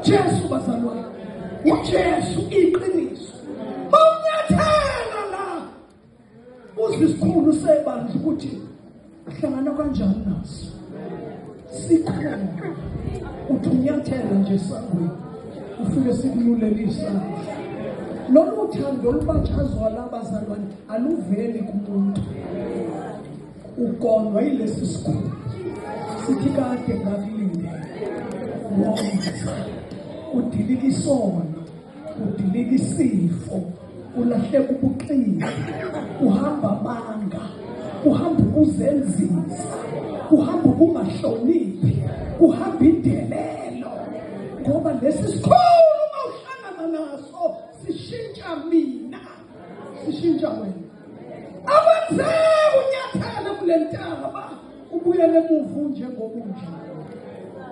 Ujesu bazalwane, uJesu iqiniso. Mawunyathela la uzwe isikhulu sebandla ukuthi uhlangana kanjani naso. Sikhona uthi unyathela nje sangweni ufike sikululele isandla. Lolu thando olubatshazwa labazalwane aluveli kumuntu. Ugonwa yilesi sikhulu sithi kade ngakulindela wonke udilika isono udilika isifo ulahleka ubuqili uhamba amanga uhamba ukuzenzisa uhamba ukungahloniphi uhamba indelelo ngoba lesi sikhulu uma uhlangana naso sishintsha mina sishintsha wena akwenzeki unyathele kule ntaba ubuyele emuva unjengoba unjalo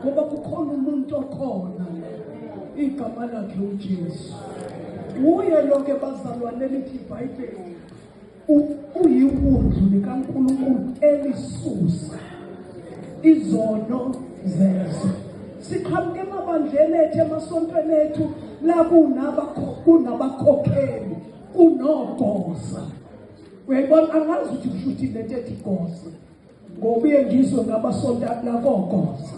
ngoba kukhona umuntu okhona igama lakhe uJesu uye lonke bazalwane lithi iBhayibheli uyiwundlu likaNkulunkulu elisusa izono zezwe siqhamuke emabandleni ethu emasontweni ethu la kunabakhokheli kunogosa uyayibona angazi ukuthi kusho ukuthi lento ethi gosa ngoba uye ngizwe ngabasonta lakogosa.